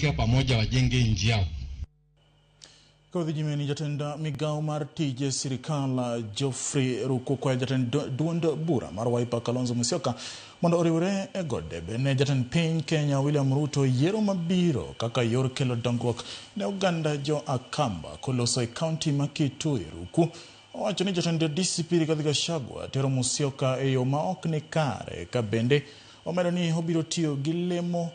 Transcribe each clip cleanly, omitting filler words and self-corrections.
Wakusanyike pamoja wajenge nchi yao. Kodhi nyime ni jatend migawo mar tije sirikal Geoffrey Ruku kwayo jatend duond bura mar Wiper Kalonzo Musyoka mondo oriwre e go debe ne jatend piny Kenya William Ruto yiero mabiro kaka yor kelo dongruok ne oganda jo Akamba koloso e kaunti ma Kitui. Ruku owacho ni jatend DCP Rigathi Gachagua tero Musyoka e yo ma ok ni kare, ka bende omedo ni obiro tiyo gi lemo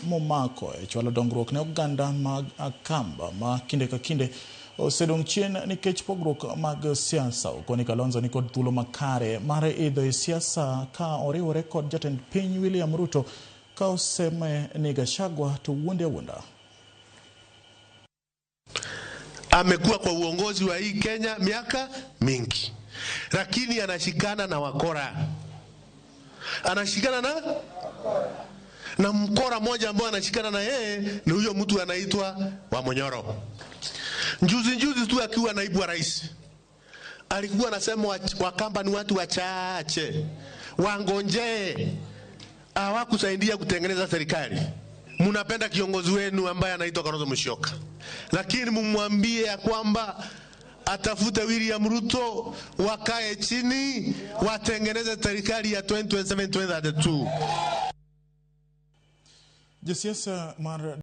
momako e chwalo dongruok ne oganda mag Akamba ma kinde ka kinde osedong' chien nikech pogruok mag siasa. Okoni Kalonzo ni kod thuolo makare mar idho e siasa ka oriwore kod jatend piny William Ruto, ka oseme ni Gachagua to wuonde awuonda. Amekuwa kwa uongozi wa hii Kenya miaka mingi, lakini anashikana na wakora, anashikana na mkora mmoja ambao anashikana na yeye ni huyo mtu anaitwa Wamonyoro. Juzi juzi tu akiwa naibu wa rais alikuwa anasema Wakamba ni watu wachache, wangonjee, hawakusaidia kutengeneza serikali. Mnapenda kiongozi wenu ambaye anaitwa Kalonzo Musyoka, lakini mumwambie ya kwamba atafute William Ruto, wakae chini watengeneze serikali ya 2027 2032. Josiasa mar